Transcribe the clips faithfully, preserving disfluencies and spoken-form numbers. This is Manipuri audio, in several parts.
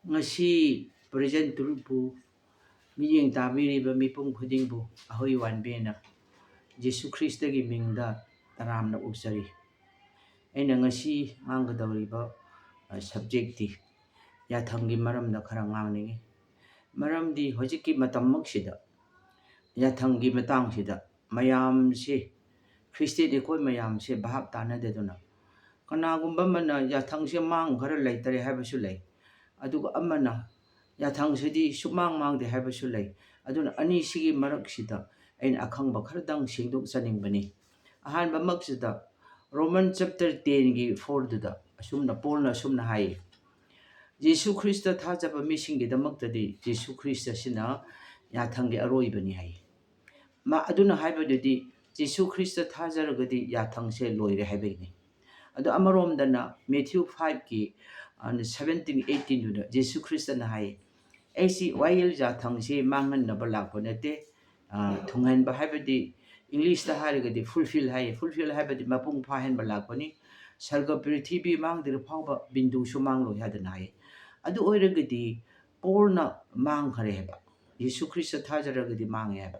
ꯉꯁꯤ present ꯇꯨꯔꯨꯞꯄꯨ ꯃꯤꯠꯌꯦꯡ ꯇꯥꯕꯤꯔꯤꯕ ꯃꯤꯄꯨꯝ ꯈꯨꯗꯤꯡꯕꯨ ꯑꯍꯣꯏ ꯋꯥꯟꯕꯦꯅ ꯖꯤꯁꯨ ꯈ꯭ꯔꯤꯁꯇꯒꯤ ꯃꯤꯡꯗ ꯇꯔꯥꯝꯅ ꯑꯣꯛꯆꯔꯤ꯫ ꯑꯩꯅ ꯉꯁꯤ ꯉꯥꯡꯒꯗꯧꯔꯤꯕ, ꯑ, subjectꯇꯤ ꯌꯥꯊꯪꯒꯤ ꯃꯔꯝꯗ ꯈꯔ ꯉꯥꯡꯅꯤꯡꯉꯤ꯫ ꯃꯔꯝꯗꯤ ꯍꯧꯖꯤꯛꯀꯤ ꯃꯇꯝꯃꯛꯁꯤꯗ ꯌꯥꯊꯪꯒꯤ ꯃꯇꯥꯡꯁꯤꯗ ꯃꯌꯥꯝꯁꯦ, ꯈ꯭ꯔꯤꯁꯇꯤꯌꯟ ꯑꯩꯈꯣꯏ ꯃꯌꯥꯝꯁꯦ ꯚꯥꯞ ꯇꯥꯅꯗꯗꯨꯅ, ꯀꯅꯥꯒꯨꯝꯕ ꯑꯃꯅ ꯌꯥꯊꯪꯁꯦ ꯃꯥꯡꯈ꯭ꯔ ꯂꯩꯇꯔꯦ ꯍꯥꯏꯕꯁꯨ ꯂꯩ, ꯑꯗꯨꯒ ꯑꯃꯅ ꯌꯥꯊꯪꯁꯤꯗꯤ ꯁꯨꯛꯃꯥꯡ ꯃꯥꯡꯗꯦ ꯍꯥꯏꯕꯁꯨ ꯂꯩ꯫ ꯑꯗꯨꯅ ꯑꯅꯤꯁꯤꯒꯤ ꯃꯔꯛꯁꯤꯗ ꯑꯩꯅ ꯑꯈꯪꯕ ꯈꯔꯗꯪ ꯁꯦꯡꯗꯣꯛꯆꯅꯤꯡꯕꯅꯤ꯫ ꯑꯍꯥꯟꯕꯃꯛꯁꯤꯗ Roman chapter tenꯒꯤ fourꯗꯨꯗ ꯑꯁꯨꯝꯅ, ꯄꯣꯜꯅ ꯑꯁꯨꯝꯅ ꯍꯥꯏꯌꯦ, "ꯖꯤꯁꯨ ꯈ꯭ꯔꯤꯁꯇ ꯊꯥꯖꯕ ꯃꯤꯁꯤꯡꯒꯤꯗꯃꯛꯇꯗꯤ ꯖꯤꯁꯨ ꯈ꯭ꯔꯤꯁꯇ ꯑꯁꯤꯅ ꯌꯥꯊꯪꯒꯤ ꯑꯔꯣꯏꯕꯅꯤ" ꯍꯥꯏ꯫ ꯃꯥ ꯑꯗꯨꯅ ꯍꯥꯏꯕꯗꯨꯗꯤ ꯖꯤꯁꯨ ꯈ꯭ꯔꯤꯁꯇ ꯊꯥꯖꯔꯒꯗꯤ ꯌꯥꯊꯪꯁꯦ ꯂꯣꯏꯔꯦ ꯍꯥꯏꯕꯩꯅꯤ꯫ ꯑꯗꯣ ꯑꯃꯔꯣꯝꯗꯅ Matthew fiveꯀꯤ, ꯑ, seventeen eighteenꯗꯨꯗ ꯖꯤꯁꯨ ꯈ꯭ꯔꯤꯁꯇꯅ ꯍꯥꯏ, "ꯑꯩꯁꯤ ꯋꯥꯌꯦꯜ ꯌꯥꯊꯪꯁꯤ ꯃꯥꯡꯍꯟꯅꯕ ꯂꯥꯛꯄ ꯅꯠꯇꯦ, ꯑ, ꯊꯨꯡꯍꯟꯕ" ꯍꯥꯏꯕꯗꯤ Englishꯇ ꯍꯥꯏꯔꯒꯗꯤ fulfill ꯍꯥꯏꯌꯦ꯫ Fulfill ꯍꯥꯏꯕꯗꯤ ꯃꯄꯨꯡ ꯐꯥꯍꯟꯕ ꯂꯥꯛꯄꯅꯤ꯫ "ꯁꯔꯒ ꯄ꯭ꯔꯤꯊꯤꯕꯤ ꯃꯥꯡꯗ꯭ꯔꯤ ꯐꯥꯎꯕ ꯕꯤꯟꯗꯨꯁꯨ ꯃꯥꯡꯂꯣꯏ" ꯍꯥꯏꯗꯅ ꯍꯥꯏꯌꯦ꯫ ꯑꯗꯨ ꯑꯣꯏꯔꯒꯗꯤ ꯄꯣꯜꯅ ꯃꯥꯡꯈꯔꯦ ꯍꯥꯏꯕ꯫ ꯖꯤꯁꯨ ꯈ꯭ꯔꯤꯁꯇ ꯊꯥꯖꯔꯒꯗꯤ ꯃꯥꯡꯉꯦ ꯍꯥꯏꯕ꯫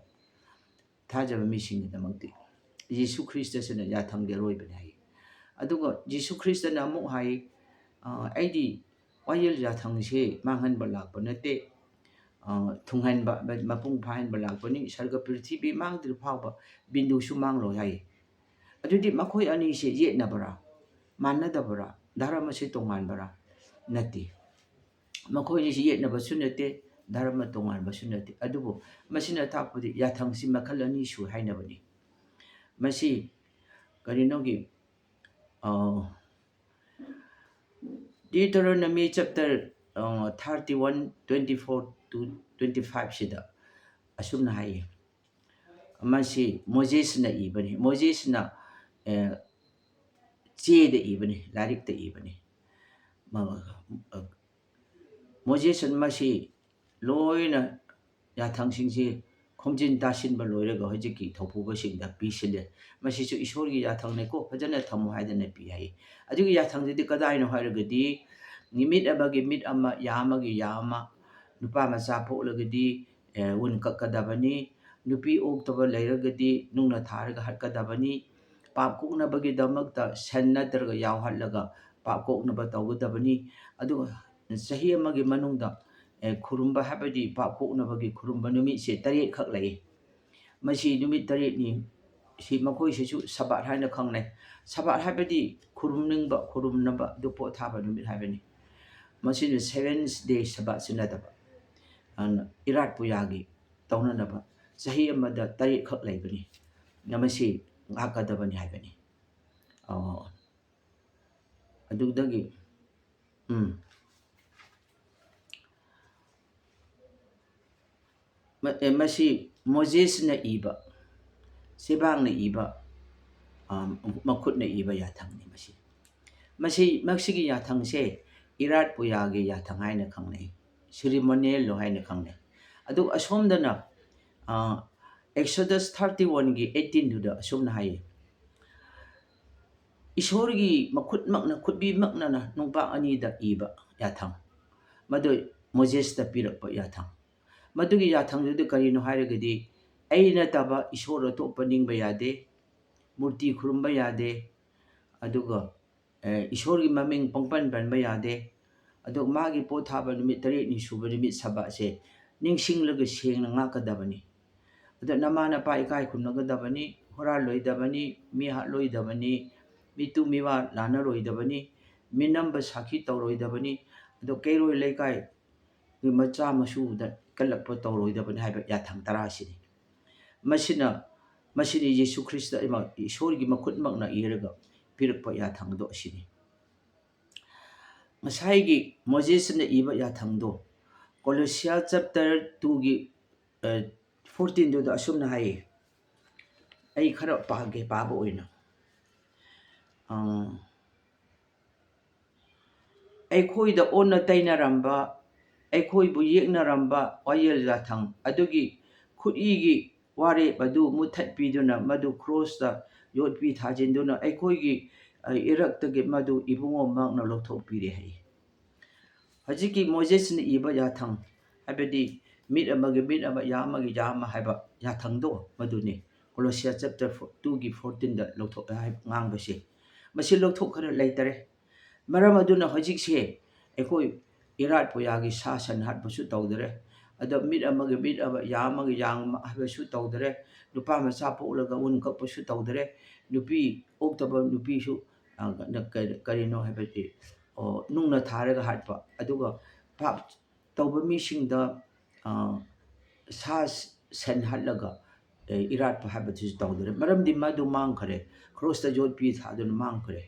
ꯊꯥꯖꯕ ꯃꯤꯁꯤꯡꯒꯤꯗꯃꯛꯇꯤ ꯖꯤꯁꯨ ꯈ꯭ꯔꯤꯁꯇꯁꯤꯅ ꯌꯥꯊꯪꯒꯤ ꯑꯔꯣꯏꯕꯅꯤ ꯍꯥꯏ꯫ ꯑꯗꯨꯒ ꯖꯤꯁꯨ ꯈ꯭ꯔꯤꯁꯇꯅ ꯑꯃꯨꯛ ꯍꯥꯏ, "ꯑ, ꯑꯩꯗꯤ ꯋꯥꯌꯦꯜ ꯌꯥꯊꯪꯁꯦ ꯃꯥꯡꯍꯟꯕ ꯂꯥꯛꯄ ꯅꯠꯇꯦ, ꯑ, ꯊꯨꯡꯍꯟꯕ, ꯃꯄꯨꯡ ꯐꯥꯍꯟꯕ ꯂꯥꯛꯄꯅꯤ꯫ ꯁꯔꯒ ꯄ꯭ꯔꯤꯊꯤꯕꯤ ꯃꯥꯡꯗ꯭ꯔꯤ ꯐꯥꯎꯕ ꯕꯤꯟꯗꯨꯁꯨ ꯃꯥꯡꯂꯣꯏ" ꯍꯥꯏ꯫ ꯑꯗꯨꯗꯤ ꯃꯈꯣꯏ ꯑꯅꯤꯁꯦ ꯌꯦꯠꯅꯕ꯭ꯔꯥ? ꯃꯥꯟꯅꯗꯕ꯭ꯔꯥ? ꯙꯔꯃꯁꯤ ꯇꯣꯉꯥꯟꯕꯔꯥ? ꯅꯠꯇꯦ꯫ ꯃꯈꯣꯏ ꯑꯅꯤꯁꯤ ꯌꯦꯠꯅꯕꯁꯨ ꯅꯠꯇꯦ, ꯙꯔꯃ ꯇꯣꯉꯥꯟꯕꯁꯨ ꯅꯠꯇꯦ꯫ ꯑꯗꯨꯕꯨ ꯃꯁꯤꯅ ꯇꯥꯛꯄꯗꯤ ꯌꯥꯊꯪꯁꯤ ꯃꯈꯜ ꯑꯅꯤ ꯁꯨꯏ ꯍꯥꯏꯅꯕꯅꯤ꯫ ꯃꯁꯤ ꯀꯔꯤꯅꯣꯒꯤ, ꯑ, Deuteronomy chapter, ꯑ, thirty-one, twenty-four to twenty-five ꯁꯤꯗ ꯑꯁꯨꯝꯅ ꯍꯥꯏꯌꯦ꯫ ꯃꯁꯤ ꯃꯣꯖꯦꯁꯅ ꯏꯕꯅꯤ꯫ ꯃꯣꯖꯦꯁꯅ, ꯑ, ꯆꯦꯗ ꯏꯕꯅꯤ, ꯂꯥꯏꯔꯤꯛꯇ ꯏꯕꯅꯤ꯫ ꯃ-, ꯑ, ꯃꯣꯖꯦꯁꯅ ꯃꯁꯤ ꯂꯣꯏꯅ ꯌꯥꯊꯪꯁꯤꯡꯁꯤ ꯈꯣꯝꯖꯤꯟ ꯇꯥꯁꯤꯟꯕ ꯂꯣꯏꯔꯒ ꯍꯧꯖꯤꯛꯀꯤ ꯊꯧꯄꯨꯕꯁꯤꯡꯗ ꯄꯤꯁꯤꯜꯂꯦ꯫ "ꯃꯁꯤꯁꯨ ꯏꯁꯣꯔꯒꯤ ꯌꯥꯊꯪꯅꯤꯀꯣ, ꯐꯖꯅ ꯊꯝꯃꯨ" ꯍꯥꯏꯗꯅ ꯄꯤ ꯍꯥꯏ꯫ ꯑꯗꯨꯒꯤ ꯌꯥꯊꯪꯗꯨꯗꯤ ꯀꯗꯥꯏꯅꯣ ꯍꯥꯏꯔꯒꯗꯤ ꯃꯤꯠ ꯑꯃꯒꯤ ꯃꯤꯠ ꯑꯃ, ꯌꯥ ꯑꯃꯒꯤ ꯌꯥ ꯑꯃ, ꯅꯨꯄꯥ ꯃꯆꯥ ꯄꯣꯛꯂꯒꯗꯤ, ꯑꯦ, ꯎꯟ ꯀꯛꯀꯗꯕꯅꯤ, ꯅꯨꯄꯤ ꯑꯣꯛꯇꯕ ꯂꯩꯔꯒꯗꯤ ꯅꯨꯡꯅ ꯊꯥꯔꯒ ꯍꯥꯠꯀꯗꯕꯅꯤ, ꯄꯥꯞ ꯀꯣꯛꯅꯕꯒꯤꯗꯃꯛꯇ ꯁꯟ ꯅꯠꯇ꯭ꯔꯒ ꯌꯥꯎꯍꯜꯂꯒ ꯄꯥꯞ ꯀꯣꯛꯅꯕ ꯇꯧꯒꯗꯕꯅꯤ꯫ ꯑꯗꯨꯒ ꯆꯍꯤ ꯑꯃꯒꯤ ꯃꯅꯨꯡꯗ, ꯑꯦ, ꯈꯨꯔꯨꯝꯕ ꯍꯥꯏꯕꯗꯤ ꯄꯥꯞ ꯀꯣꯛꯅꯕꯒꯤ ꯈꯨꯔꯨꯝꯕ ꯅꯨꯃꯤꯠꯁꯦ ꯇꯔꯦꯠꯈꯛ ꯂꯩ꯫ ꯃꯁꯤ ꯅꯨꯃꯤꯠ ꯇꯔꯦꯠꯅꯤ꯫ ꯁꯤ ꯃꯈꯣꯏꯁꯤꯁꯨ ꯁꯕꯥꯠ ꯍꯥꯏꯅ ꯈꯪꯅꯩ꯫ ꯁꯕꯥꯠ ꯍꯥꯏꯕꯗꯤ ꯈꯨꯔꯨꯝꯅꯤꯡꯕ, ꯈꯨꯔꯨꯝꯅꯕ ꯑꯗꯨ ꯄꯣꯊꯥꯕ ꯅꯨꯃꯤꯠ ꯍꯥꯏꯕꯅꯤ꯫ ꯃꯁꯤꯅ Seventh Day Sabbath ꯁꯤ ꯅꯠꯇꯕ, ꯑꯗꯨꯅ ꯏꯔꯥꯠ ꯄꯨꯌꯥꯒꯤ ꯇꯧꯅꯅꯕ ꯆꯍꯤ ꯑꯃꯗ ꯇꯔꯦꯠꯈꯛ ꯂꯩꯕꯅꯤ꯫ ꯃꯁꯤ ꯉꯥꯛꯀꯗꯕꯅꯤ ꯍꯥꯏꯕꯅꯤ꯫ ꯑꯣ, ꯑꯗꯨꯗꯒꯤ, ꯎꯝ꯫ ꯃ-, ꯑꯦ, ꯃꯁꯤ ꯃꯣꯖꯦꯁꯅ ꯏꯕ, ꯆꯦꯕꯥꯡꯅ ꯏꯕ, ꯑ, ꯃꯈꯨꯠꯅ ꯏꯕ ꯌꯥꯊꯪꯅꯤ ꯃꯁꯤ꯫ ꯃꯁꯤ, ꯃꯁꯤꯒꯤ ꯌꯥꯊꯪꯁꯦ ꯏꯔꯥꯠ ꯄꯨꯌꯥꯒꯤ ꯌꯥꯊꯪ ꯍꯥꯏꯅ ꯈꯪꯅꯩ, ceremonial law ꯍꯥꯏꯅ ꯈꯪꯅꯩ꯫ ꯑꯗꯨ ꯑꯁꯣꯝꯗꯅ, ꯑ, Exodus thirty one ꯒꯤ eighteen ꯗꯨꯗ ꯑꯁꯨꯝꯅ ꯍꯥꯏꯌꯦ, ꯏꯁꯣꯔꯒꯤ ꯃꯈꯨꯠꯃꯛꯅ, ꯈꯨꯠꯕꯤꯃꯛꯅꯅ ꯅꯨꯡꯄꯥꯛ ꯑꯅꯤꯗ ꯏꯕ ꯌꯥꯊꯪ, ꯃꯗꯨ ꯃꯣꯖꯦꯁꯇ ꯄꯤꯔꯛꯄ ꯌꯥꯊꯪ꯫ ꯃꯗꯨꯒꯤ ꯌꯥꯊꯪꯗꯨꯗ ꯀꯔꯤꯅꯣ ꯍꯥꯏꯔꯒꯗꯤ, ꯑꯩ ꯅꯠꯇꯕ ꯏꯁꯣꯔ ꯑꯇꯣꯞꯄ ꯅꯤꯡꯕ ꯌꯥꯗꯦ, ꯃꯨꯔꯇꯤ ꯈꯨꯔꯨꯝꯕ ꯌꯥꯗꯦ, ꯑꯗꯨꯒ, ꯑꯦ, ꯏꯁꯣꯔꯒꯤ ꯃꯃꯤꯡ ꯄꯪꯄꯟ ꯄꯟꯕ ꯌꯥꯗꯦ꯫ ꯑꯗꯨ ꯃꯥꯒꯤ ꯄꯣꯠ ꯊꯥꯕ ꯅꯨꯃꯤꯠ ꯇꯔꯦꯠꯅꯤ ꯁꯨꯕ ꯅꯨꯃꯤꯠ ꯁꯕꯥꯠꯁꯦ ꯅꯤꯡꯁꯤꯡꯂꯒ ꯁꯦꯡꯅ ꯉꯥꯛꯀꯗꯕꯅꯤ꯫ ꯑꯗꯣ ꯅꯃꯥ ꯅꯄꯥ ꯏꯀꯥꯏ ꯈꯨꯝꯅꯒꯗꯕꯅꯤ, ꯍꯨꯔꯥꯜꯂꯣꯏꯗꯕꯅꯤ, ꯃꯤ ꯍꯥꯠꯂꯣꯏꯗꯕꯅꯤ, ꯃꯤꯇꯨ ꯃꯤꯋꯥ ꯂꯥꯟꯅꯔꯣꯏꯗꯕꯅꯤ, ꯃꯤꯅꯝꯕ ꯁꯥꯈꯤ ꯇꯧꯔꯣꯏꯗꯕꯅꯤ, ꯑꯗꯣ ꯀꯩꯔꯣꯏ ꯂꯩꯀꯥꯏ ꯃꯆꯥ ꯃꯁꯨꯗ ꯀꯜꯂꯛꯄ ꯇꯧꯔꯣꯏꯗꯕꯅꯤ ꯍꯥꯏꯕ ꯌꯥꯊꯪ ꯇꯔꯥꯁꯤꯅꯤ꯫ ꯃꯁꯤꯅ, ꯃꯁꯤꯅꯤ ꯌꯦꯁꯨ ꯈ꯭ꯔꯤꯁꯇ ꯏꯃꯥ-, ꯏꯁꯣꯔꯒꯤ ꯃꯈꯨꯠꯃꯛꯅ ꯏꯔꯒ ꯄꯤꯔꯛꯄ ꯌꯥꯊꯪꯗꯣ ꯑꯁꯤꯅꯤ꯫ ꯉꯁꯥꯏꯒꯤ ꯃꯣꯖꯦꯁꯅ ꯏꯕ ꯌꯥꯊꯪꯗꯣ Colossians chapter two ꯒꯤ, ꯑ, fourteen ꯗꯨꯗ ꯑꯁꯨꯝꯅ ꯍꯥꯏꯌꯦ꯫ ꯑꯩ ꯈꯔ ꯄꯥꯒꯦ, ꯄꯥꯕ ꯑꯣꯏꯅ꯫ ꯑ, ꯑꯩꯈꯣꯏꯗ ꯑꯣꯟꯅ ꯇꯩꯅꯔꯝꯕ, ꯑꯩꯈꯣꯏꯕꯨ ꯌꯦꯛꯅꯔꯝꯕ ꯋꯥꯌꯦꯜ ꯌꯥꯊꯪ ꯑꯗꯨꯒꯤ ꯈꯨꯠꯏꯒꯤ ꯋꯥꯔꯦꯞ ꯑꯗꯨ ꯃꯨꯠꯊꯠꯄꯤꯗꯨꯅ ꯃꯗꯨ ꯀ꯭ꯔꯣꯁꯇ ꯌꯣꯠꯄꯤ ꯊꯥꯖꯤꯟꯗꯨꯅ ꯑꯩꯈꯣꯏꯒꯤ, ꯑ, ꯏꯔꯛꯇꯒꯤ ꯃꯗꯨ ꯏꯕꯨꯡꯉꯣ ꯃꯍꯥꯛꯅ ꯂꯧꯊꯣꯛꯄꯤꯔꯦ ꯍꯥꯏ꯫ ꯍꯧꯖꯤꯛꯀꯤ ꯃꯣꯖꯦꯁꯅ ꯏꯕ ꯌꯥꯊꯪ, ꯍꯥꯏꯕꯗꯤ ꯃꯤꯠ ꯑꯃꯒꯤ ꯃꯤꯠ ꯑꯃ, ꯌꯥ ꯑꯃꯒꯤ ꯌꯥ ꯑꯃ ꯍꯥꯏꯕ ꯌꯥꯊꯪꯗꯣ ꯃꯗꯨꯅꯤ꯫ ꯀꯣꯂꯣꯁꯤꯌꯥ ꯆꯦꯞꯇꯔ ꯇꯨꯒꯤ ꯐꯣꯔꯇꯤꯟꯗ ꯂꯧꯊꯣꯛꯑꯦ ꯍꯥꯏꯕ ꯉꯥꯡꯕꯁꯦ꯫ ꯃꯁꯤ ꯂꯧꯊꯣꯛꯈ꯭ꯔ ꯂꯩꯇꯔꯦ꯫ ꯃꯔꯝ ꯑꯗꯨꯅ ꯍꯧꯖꯤꯛꯁꯦ ꯑꯩꯈꯣꯏ ꯏꯔꯥꯠ ꯄꯨꯌꯥꯒꯤ ꯁꯥ ꯁꯟ ꯍꯥꯠꯄꯁꯨ ꯇꯧꯗꯔꯦ꯫ ꯑꯗꯣ ꯃꯤꯠ ꯑꯃꯒꯤ ꯃꯤꯠ ꯑꯃ, ꯌꯥ ꯑꯃꯒꯤ ꯌꯥ ꯑꯃ ꯍꯥꯏꯕꯁꯨ ꯇꯧꯗꯔꯦ꯫ ꯅꯨꯄꯥ ꯃꯆꯥ ꯄꯣꯛꯂꯒ ꯎꯟ ꯀꯛꯄꯁꯨ ꯇꯧꯗꯔꯦ꯫ ꯅꯨꯄꯤ ꯑꯣꯛꯇꯕ ꯅꯨꯄꯤꯁꯨ, ꯑ, ꯀ-, ꯀꯔꯤꯅꯣ ꯍꯥꯏꯕꯗꯤ, ꯑꯣ, ꯅꯨꯡꯅ ꯊꯥꯔꯒ ꯍꯥꯠꯄ꯫ ꯑꯗꯨꯒ ꯄꯥꯞ ꯇꯧꯕ ꯃꯤꯁꯤꯡꯗ, ꯑ, ꯁꯥ ꯁꯟ ꯍꯥꯠꯂꯒ, ꯑꯦ, ꯏꯔꯥꯠꯄ ꯍꯥꯏꯕꯗꯨꯁꯨ ꯇꯧꯗ꯭ꯔꯦ꯫ ꯃꯔꯝꯗꯤ ꯃꯗꯨ ꯃꯥꯡꯈ꯭ꯔꯦ꯫ ꯀ꯭ꯔꯣꯁꯇ ꯌꯣꯠꯄꯤ ꯊꯥꯗꯨꯅ ꯃꯥꯡꯈ꯭ꯔꯦ꯫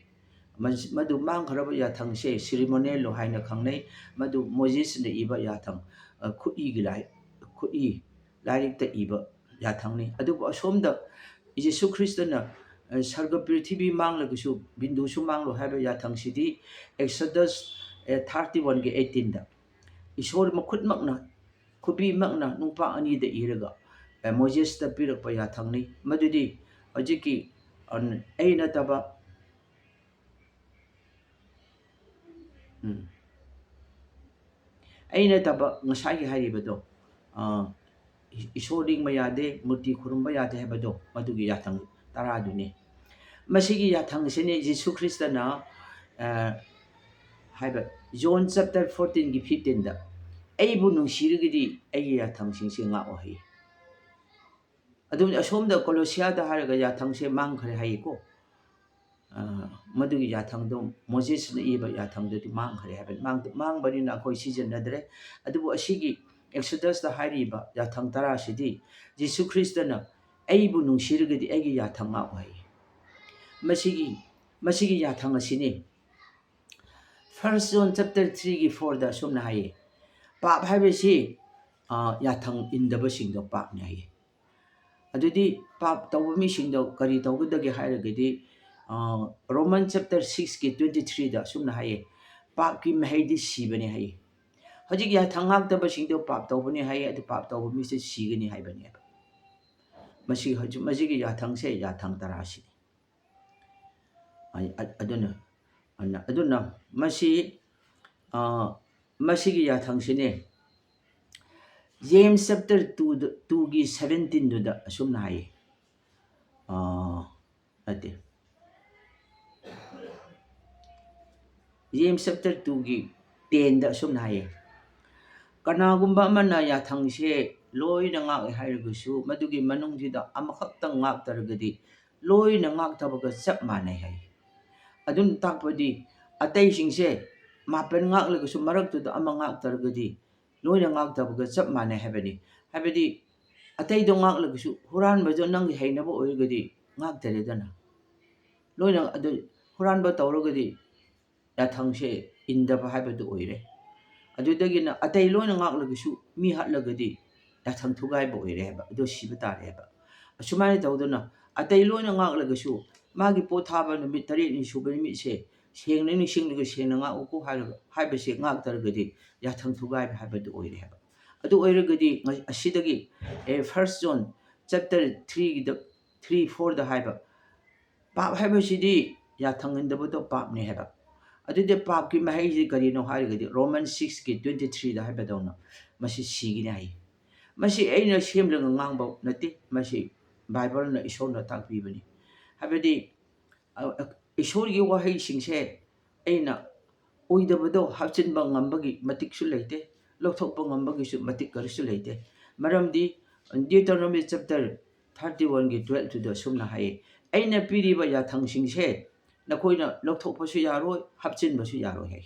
ꯃꯁ-, ꯃꯗꯨ ꯃꯥꯡꯈ꯭ꯔꯕ ꯌꯥꯊꯪꯁꯦ ceremonial law ꯍꯥꯏꯅ ꯈꯪꯅꯩ꯫ ꯃꯗꯨ ꯃꯣꯖꯦꯁꯅ ꯏꯕ ꯌꯥꯊꯪ, ꯑ, ꯈꯨꯠꯏꯒꯤ ꯂꯥꯏ-, ꯈꯨꯠꯏ, ꯂꯥꯏꯔꯤꯛꯇ ꯏꯕ ꯌꯥꯊꯪꯅꯤ꯫ ꯑꯗꯨꯕꯨ ꯑꯁꯣꯝꯗ ꯖꯤꯁꯨ ꯈ꯭ꯔꯤꯁꯇꯅ, ꯑ, ꯁꯔꯒ ꯄ꯭ꯔꯤꯊꯤꯕꯤ ꯃꯥꯡꯂꯒꯁꯨ ꯕꯤꯟꯗꯨꯁꯨ ꯃꯥꯡꯂꯣꯏ ꯍꯥꯏꯕ ꯌꯥꯊꯪꯁꯤꯗꯤ Exodus, ꯑ, ꯊꯥꯔꯇꯤ ꯋꯥꯟꯒꯤ ꯑꯩꯠꯇꯤꯟꯗ ꯏꯁꯣꯔ ꯃꯈꯨꯠꯃꯛꯅ, ꯈꯨꯕꯤꯃꯛꯅ ꯅꯨꯄꯥ ꯑꯅꯤꯗ ꯏꯔꯒ, ꯑ, ꯃꯣꯖꯦꯁꯇ ꯄꯤꯔꯛꯄ ꯌꯥꯊꯪꯅꯤ꯫ ꯃꯗꯨꯗꯤ ꯍꯧꯖꯤꯛꯀꯤ, ꯑ, ꯑꯩ ꯅꯠꯇꯕ, ꯎꯝ, ꯑꯩ ꯅꯠꯇꯕ ꯉꯁꯥꯏꯒꯤ ꯍꯥꯏꯔꯤꯕꯗꯣ, ꯑ, ꯏ-, ꯏꯁꯣꯔ ꯅꯤꯡꯕ ꯌꯥꯗꯦ, ꯃꯨꯔꯇꯤ ꯈꯨꯔꯨꯝꯕ ꯌꯥꯗꯦ ꯍꯥꯏꯕꯗꯣ, ꯃꯗꯨꯒꯤ ꯌꯥꯊꯪ ꯇꯔꯥꯗꯨꯅꯤ꯫ ꯃꯁꯤꯒꯤ ꯌꯥꯊꯪ ꯑꯁꯤꯅꯤ ꯖꯤꯁꯨ ꯈ꯭ꯔꯤꯁꯇꯅ, ꯑ, ꯍꯥꯏꯕ, ꯖꯣꯟ ꯆꯦꯞꯇꯔ ꯐꯣꯔꯇꯤꯟꯒꯤ ꯐꯤꯐꯇꯤꯟꯗ, "ꯑꯩꯕꯨ ꯅꯨꯡꯁꯤꯔꯒꯗꯤ ꯑꯩꯒꯤ ꯌꯥꯊꯪꯁꯤꯡꯁꯦ ꯉꯥꯛꯑꯣ" ꯍꯥꯏꯌꯦ꯫ ꯑꯗꯨꯝ ꯑꯁꯣꯝꯗ ꯀꯣꯂꯣꯁꯤꯌꯥꯗ ꯍꯥꯏꯔꯒ ꯌꯥꯊꯪꯁꯦ ꯃꯥꯡꯈ꯭ꯔꯦ ꯍꯥꯏꯌꯦꯀꯣ꯫ ꯑ, ꯃꯗꯨꯒꯤ ꯌꯥꯊꯪꯗꯣ, ꯃꯣꯖꯦꯁꯅ ꯏꯕ ꯌꯥꯊꯪꯗꯨꯗꯤ ꯃꯥꯡꯈ꯭ꯔꯦ ꯍꯥꯏꯕꯅꯤ꯫ ꯃꯥꯡ-, ꯃꯥꯡꯕꯅꯤꯅ ꯑꯩꯈꯣꯏ ꯁꯤꯖꯤꯟꯅꯗ꯭ꯔꯦ꯫ ꯑꯗꯨꯕꯨ ꯑꯁꯤꯒꯤ ꯑꯦꯛꯁꯣꯗꯁꯇ ꯍꯥꯏꯔꯤꯕ ꯌꯥꯊꯪ ꯇꯔꯥꯁꯤꯗꯤ ꯖꯤꯁꯨ ꯈ꯭ꯔꯤꯁꯇꯅ "ꯑꯩꯕꯨ ꯅꯨꯡꯁꯤꯔꯒꯗꯤ ꯑꯩꯒꯤ ꯌꯥꯊꯪ ꯉꯥꯛꯎ" ꯍꯥꯏꯌꯦ꯫ ꯃꯁꯤꯒꯤ, ꯃꯁꯤꯒꯤ ꯌꯥꯊꯪ ꯑꯁꯤꯅꯤ꯫ First John chapter threeꯒꯤ fourꯗ ꯑꯁꯨꯝꯅ ꯍꯥꯏꯌꯦ, "ꯄꯥꯞ ꯍꯥꯏꯕꯁꯤ, ꯑ, ꯌꯥꯊꯪ ꯏꯟꯗꯕꯁꯤꯡꯗꯣ ꯄꯥꯞꯅꯤ" ꯍꯥꯏꯌꯦ꯫ ꯑꯗꯨꯗꯤ ꯄꯥꯞ ꯇꯧꯕ ꯃꯤꯁꯤꯡꯗꯣ ꯀꯔꯤ ꯇꯧꯒꯗꯒꯦ ꯍꯥꯏꯔꯒꯗꯤ, ꯑ, Roman chapter sixꯀꯤ twenty threeꯗ ꯑꯁꯨꯝꯅ ꯍꯥꯏꯌꯦ, "ꯄꯥꯞꯀꯤ ꯃꯍꯩꯗꯤ ꯁꯤꯕꯅꯤ" ꯍꯥꯏꯌꯦ꯫ ꯍꯧꯖꯤꯛ ꯌꯥꯊꯪ ꯉꯥꯛꯇꯕꯁꯤꯡꯗꯣ ꯄꯥꯞ ꯇꯧꯕꯅꯤ ꯍꯥꯏꯌꯦ, ꯑꯗꯨ ꯄꯥꯞ ꯇꯧꯕ ꯃꯤꯁꯦ ꯁꯤꯒꯅꯤ ꯍꯥꯏꯕꯅꯦꯕ꯫ ꯃꯁꯤ ꯍꯧꯖꯤꯛ, ꯃꯁꯤꯒꯤ ꯌꯥꯊꯪꯁꯦ ꯌꯥꯊꯪ ꯇꯔꯥꯁꯤꯅꯤ꯫ ꯑ-, ꯑ-, ꯑꯗꯨꯅ, ꯑꯗꯨꯅ, ꯑꯗꯨꯅ ꯃꯁꯤ, ꯑ, ꯃꯁꯤꯒꯤ ꯌꯥꯊꯪꯁꯤꯅꯦ, James chapter two, two ꯒꯤ seventeen ꯗꯨꯗ ꯑꯁꯨꯝꯅ ꯍꯥꯏꯌꯦ꯫ ꯑꯥ, ꯅꯠꯇꯦ꯫ James chapter two ꯒꯤ ten ꯗ ꯑꯁꯨꯝꯅ ꯍꯥꯏꯌꯦ, "ꯀꯅꯥꯒꯨꯝꯕ ꯑꯃꯅ ꯌꯥꯊꯪꯁꯦ ꯂꯣꯏꯅ ꯉꯥꯛꯑꯦ ꯍꯥꯏꯔꯒꯁꯨ, ꯃꯗꯨꯒꯤ ꯃꯅꯨꯡꯁꯤꯗ ꯑꯃꯈꯛꯇꯪ ꯉꯥꯛꯇꯔꯒꯗꯤ ꯂꯣꯏꯅ ꯉꯥꯛꯇꯕꯒ ꯆꯞ ꯃꯥꯟꯅꯩ" ꯍꯥꯏ꯫ ꯑꯗꯨꯅ ꯇꯥꯛꯄꯗꯤ ꯑꯇꯩꯁꯤꯡꯁꯦ ꯃꯥꯄꯟ ꯉꯥꯛꯂꯒꯁꯨ ꯃꯔꯛꯇꯨꯗ ꯑꯃ ꯉꯥꯛꯇꯔꯒꯗꯤ ꯂꯣꯏꯅ ꯉꯥꯛꯇꯕꯒ ꯆꯞ ꯃꯥꯟꯅꯩ ꯍꯥꯏꯕꯅꯤ꯫ ꯍꯥꯏꯕꯗꯤ ꯑꯇꯩꯗꯣ ꯉꯥꯛꯂꯒꯁꯨ ꯍꯨꯔꯥꯟꯕꯗꯣ ꯅꯪꯒꯤ ꯍꯩꯅꯕ ꯑꯣꯏꯔꯒꯗꯤ ꯉꯥꯛꯇꯔꯦꯗꯅ꯫ ꯂꯣꯏꯅ ꯑꯗꯨ ꯍꯨꯔꯥꯟꯕ ꯇꯧꯔꯒꯗꯤ ꯌꯥꯊꯪꯁꯦ ꯏꯟꯗꯕ ꯍꯥꯏꯕꯗꯨ ꯑꯣꯏꯔꯦ꯫ ꯑꯗꯨꯗꯒꯤꯅ ꯑꯇꯩ ꯂꯣꯏꯅ ꯉꯥꯛꯂꯒꯁꯨ ꯃꯤ ꯍꯥꯠꯂꯒꯗꯤ ꯌꯥꯊꯪ ꯊꯨꯒꯥꯏꯕ ꯑꯣꯏꯔꯦ ꯍꯥꯏꯕ, ꯑꯗꯨ ꯁꯤꯕ ꯇꯥꯔꯦ ꯍꯥꯏꯕ꯫ ꯑꯁꯨꯃꯥꯏꯅ ꯇꯧꯗꯅ ꯑꯇꯩ ꯂꯣꯏꯅ ꯉꯥꯛꯂꯒꯁꯨ ꯃꯥꯒꯤ ꯄꯣꯠ ꯊꯥꯕ ꯅꯨꯃꯤꯠ ꯇꯔꯦꯠꯅꯤ ꯁꯨꯕ ꯅꯨꯃꯤꯠꯁꯦ ꯁꯦꯡꯅ ꯅꯤꯡꯁꯤꯡꯂꯒ ꯁꯦꯡꯅ ꯉꯥꯛꯎꯀꯣ ꯍꯥꯏꯔꯒ, ꯍꯥꯏꯕꯁꯦ ꯉꯥꯛꯇꯔꯒꯗꯤ ꯌꯥꯊꯪ ꯊꯨꯒꯥꯏꯕ ꯍꯥꯏꯕꯗꯨ ꯑꯣꯏꯔꯦ ꯍꯥꯏꯕ꯫ ꯑꯗꯨ ꯑꯣꯏꯔꯒꯗꯤ ꯉ-, ꯑꯁꯤꯗꯒꯤ, ꯑꯦ, First John chapter three ꯒꯤꯗ, three four ꯗ ꯍꯥꯏꯕ, ꯄꯥꯞ ꯍꯥꯏꯕꯁꯤꯗꯤ ꯌꯥꯊꯪ ꯏꯟꯗꯕꯗꯣ ꯄꯥꯞꯅꯤ ꯍꯥꯏꯕ꯫ ꯑꯗꯨꯗꯤ ꯄꯥꯞꯀꯤ ꯃꯍꯩꯁꯤ ꯀꯔꯤꯅꯣ ꯍꯥꯏꯔꯒꯗꯤ Roman six ꯀꯤ twenty three ꯗ ꯍꯥꯏꯕꯗꯧꯅ ꯃꯁꯤ ꯁꯤꯒꯅꯤ ꯍꯥꯏ꯫ ꯃꯁꯤ ꯑꯩꯅ ꯁꯦꯝꯂꯒ ꯉꯥꯡꯕ ꯅꯠꯇꯦ, ꯃꯁꯤ ꯕꯥꯏꯕꯜꯅ, ꯏꯁꯣꯔꯅ ꯇꯥꯛꯄꯤꯕꯅꯤ꯫ ꯍꯥꯏꯕꯗꯤ, ꯑ, ꯑ, ꯏꯁꯣꯔꯒꯤ ꯋꯥꯍꯩꯁꯤꯡꯁꯦ ꯑꯩꯅ ꯑꯣꯏꯗꯕꯗꯣ ꯍꯥꯞꯆꯤꯟꯕ ꯉꯝꯕꯒꯤ ꯃꯇꯤꯛꯁꯨ ꯂꯩꯇꯦ, ꯂꯧꯊꯣꯛꯄ ꯉꯝꯕꯒꯤꯁꯨ ꯃꯇꯤꯛ ꯀꯔꯤꯁꯨ ꯂꯩꯇꯦ꯫ ꯃꯔꯝꯗꯤ Deuteronomy chapter thirty one ꯒꯤ twelve ꯇꯨꯗ ꯑꯁꯨꯝꯅ ꯍꯥꯏꯌꯦ, "ꯑꯩꯅ ꯄꯤꯔꯤꯕ ꯌꯥꯊꯪꯁꯤꯡꯁꯦ ꯅꯈꯣꯏꯅ ꯂꯧꯊꯣꯛꯄꯁꯨ ꯌꯥꯔꯣꯏ, ꯍꯥꯞꯆꯤꯟꯕꯁꯨ ꯌꯥꯔꯣꯏ" ꯍꯥꯏ꯫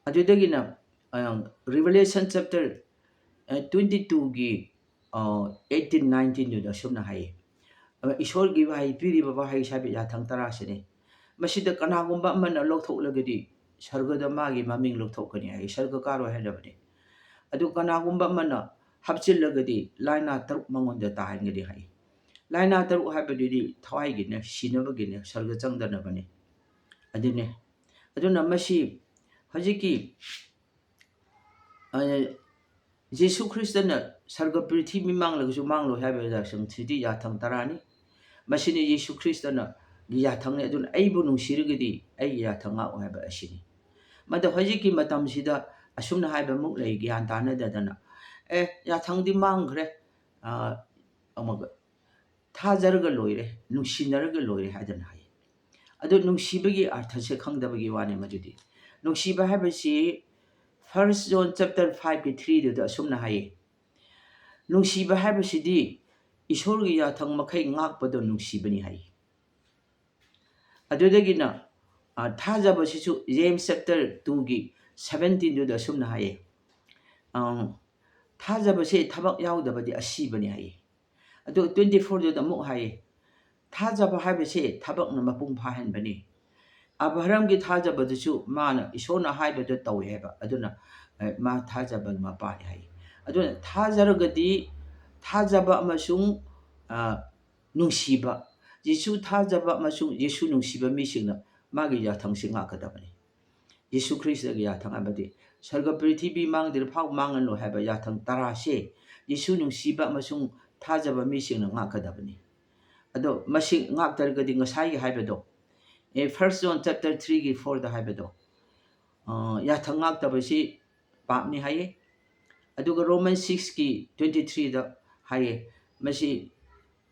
ꯑꯗꯨꯗꯒꯤꯅ, ꯑ, Revelation chapter, ꯑ, twenty two ꯒꯤ, ꯑ, eighteen nineteen ꯗꯨꯗ ꯑꯁꯨꯝꯅ ꯍꯥꯏꯌꯦ, ꯑ, ꯏꯁꯣꯔꯒꯤ ꯋꯥꯍꯩ, ꯄꯤꯔꯤꯕ ꯋꯥꯍꯩ ꯍꯥꯏꯕ ꯌꯥꯊꯪ ꯇꯔꯥꯁꯤꯅꯤ꯫ ꯃꯁꯤꯗ ꯀꯅꯥꯒꯨꯝꯕ ꯑꯃꯅ ꯂꯧꯊꯣꯛꯂꯒꯗꯤ ꯁꯔꯒꯗ ꯃꯥꯒꯤ ꯃꯃꯤꯡ ꯂꯧꯊꯣꯛꯀꯅꯤ ꯍꯥꯏ, ꯁꯔꯒ ꯀꯥꯔꯣꯏ ꯍꯥꯏꯅꯕꯅꯤ꯫ ꯑꯗꯨ ꯀꯅꯥꯒꯨꯝꯕ ꯑꯃꯅ ꯍꯥꯞꯆꯤꯜꯂꯒꯗꯤ ꯂꯥꯏꯅꯥ ꯇꯔꯨꯛ ꯃꯉꯣꯟꯗ ꯇꯥꯍꯟꯒꯅꯤ ꯍꯥꯏ꯫ ꯂꯥꯏꯅꯥ ꯇꯔꯨꯛ ꯍꯥꯏꯕꯗꯨꯗꯤ ꯊꯋꯥꯏꯒꯤꯅꯦ, ꯁꯤꯅꯕꯒꯤꯅꯦ, ꯁꯔꯒ ꯆꯪꯗꯅꯕꯅꯤ꯫ ꯑꯗꯨꯅꯦ꯫ ꯑꯗꯨꯅ ꯃꯁꯤ ꯍꯧꯖꯤꯛꯀꯤ, ꯑ, ꯖꯤꯁꯨ ꯈ꯭ꯔꯤꯁꯇꯅ ꯁꯔꯒ ꯄ꯭ꯔꯤꯊꯤꯕꯤ ꯃꯥꯡꯂꯒꯁꯨ ꯃꯥꯡꯂꯣꯏ ꯍꯥꯏꯕ ꯌꯥꯊꯪ, ꯁꯤꯗꯤ ꯌꯥꯊꯪ ꯇꯔꯥꯅꯤ꯫ ꯃꯁꯤꯅꯤ ꯖꯤꯁꯨ ꯈ꯭ꯔꯤꯁꯇꯅ ꯒꯤ ꯌꯥꯊꯪꯅꯤ꯫ ꯑꯗꯨꯅ "ꯑꯩꯕꯨ ꯅꯨꯡꯁꯤꯔꯒꯗꯤ ꯑꯩꯒꯤ ꯌꯥꯊꯪ ꯉꯥꯛꯎ" ꯍꯥꯏꯕ ꯑꯁꯤꯅꯤ꯫ ꯃꯗ ꯍꯧꯖꯤꯛꯀꯤ ꯃꯇꯝꯁꯤꯗ ꯑꯁꯨꯝꯅ ꯍꯥꯏꯕ ꯑꯃꯨꯛ ꯂꯩ, ꯒ꯭ꯌꯥꯟ ꯇꯥꯅꯗꯗꯅ, "ꯑꯦ, ꯌꯥꯊꯪꯗꯤ ꯃꯥꯡꯈ꯭ꯔꯦ, ꯑ, ꯑꯃꯒ ꯊꯥꯖꯔꯒ ꯂꯣꯏꯔꯦ, ꯅꯨꯡꯁꯤꯅꯔꯒ ꯂꯣꯏꯔꯦ" ꯍꯥꯏꯗꯅ ꯍꯥꯏ꯫ ꯑꯗꯨ ꯅꯨꯡꯁꯤꯕꯒꯤ ꯑꯔꯊꯁꯦ ꯈꯪꯗꯕꯒꯤ ꯋꯥꯅꯤ꯫ ꯃꯗꯨꯗꯤ ꯅꯨꯡꯁꯤꯕ ꯍꯥꯏꯕꯁꯤ First John chapter five ꯀꯤ three ꯗꯨꯗ ꯑꯁꯨꯝꯅ ꯍꯥꯏꯌꯦ, "ꯅꯨꯡꯁꯤꯕ ꯍꯥꯏꯕꯁꯤꯗꯤ ꯏꯁꯣꯔꯒꯤ ꯌꯥꯊꯪ ꯃꯈꯩ ꯉꯥꯛꯄꯗꯣ ꯅꯨꯡꯁꯤꯕꯅꯤ" ꯍꯥꯏꯌꯦ꯫ ꯑꯗꯨꯗꯒꯤꯅ, ꯑ, ꯊꯥꯖꯕꯁꯤꯁꯨ James chapter two ꯒꯤ seventeen ꯗꯨꯗ ꯑꯁꯨꯝꯅ ꯍꯥꯏꯌꯦ, ꯑ, "ꯊꯥꯖꯕꯁꯦ ꯊꯕꯛ ꯌꯥꯎꯗꯕꯗꯤ ꯑꯁꯤꯕꯅꯤ" ꯍꯥꯏꯌꯦ꯫ ꯑꯗꯨ twenty four ꯗꯨꯗ ꯑꯃꯨꯛ ꯍꯥꯏꯌꯦ, "ꯊꯥꯖꯕ ꯍꯥꯏꯕꯁꯦ ꯊꯕꯛꯅ ꯃꯄꯨꯡ ꯐꯥꯍꯟꯕꯅꯤ"꯫ ꯑꯕ꯭ꯔꯥꯍꯝꯒꯤ ꯊꯥꯖꯕꯗꯨꯁꯨ ꯃꯥꯅ ꯏꯁꯣꯔꯅ ꯍꯥꯏꯕꯗꯨ ꯇꯧꯋꯦ ꯍꯥꯏꯕ, ꯑꯗꯨꯅ, ꯑ, ꯃꯥ ꯊꯥꯖꯕꯒꯤ ꯃꯄꯥꯅꯤ ꯍꯥꯏꯌꯦ꯫ ꯑꯗꯨꯅ ꯊꯥꯖꯔꯒꯗꯤ ꯊꯥꯖꯕ ꯑꯃꯁꯨꯡ, ꯑ, ꯅꯨꯡꯁꯤꯕ, ꯌꯦꯁꯨ ꯊꯥꯖꯕ ꯑꯃꯁꯨꯡ ꯌꯦꯁꯨ ꯅꯨꯡꯁꯤꯕ ꯃꯤꯁꯤꯡꯅ ꯃꯥꯒꯤ ꯌꯥꯊꯪꯁꯤ ꯉꯥꯛꯀꯗꯕꯅꯤ꯫ ꯌꯦꯁꯨ ꯈ꯭ꯔꯤꯁꯇꯒꯤ ꯌꯥꯊꯪ ꯍꯥꯏꯕꯗꯤ ꯁꯔꯒ ꯄ꯭ꯔꯤꯊꯤꯕꯤ ꯃꯥꯡꯗ꯭ꯔꯤꯐꯥꯎ ꯃꯥꯡꯍꯜꯂꯣ ꯍꯥꯏꯕ ꯌꯥꯊꯪ ꯇꯔꯥꯁꯦ ꯌꯦꯁꯨ ꯅꯨꯡꯁꯤꯕ ꯑꯃꯁꯨꯡ ꯊꯥꯖꯕ ꯃꯤꯁꯤꯡꯅ ꯉꯥꯛꯀꯗꯕꯅꯤ꯫ ꯑꯗꯣ ꯃꯁꯤ ꯉꯥꯛꯇ꯭ꯔꯒꯗꯤ ꯉꯁꯥꯏꯒꯤ ꯍꯥꯏꯕꯗꯣ, ꯑꯦ, First John chapter three ꯒꯤ four ꯗ ꯍꯥꯏꯕꯗꯣ, ꯑ, ꯌꯥꯊꯪ ꯉꯥꯛꯇꯕꯁꯤ ꯄꯥꯞꯅꯤ ꯍꯥꯏꯌꯦ꯫ ꯑꯗꯨꯒ Roman six ꯀꯤ twenty three ꯗ ꯍꯥꯏꯌꯦ, "ꯃꯁꯤ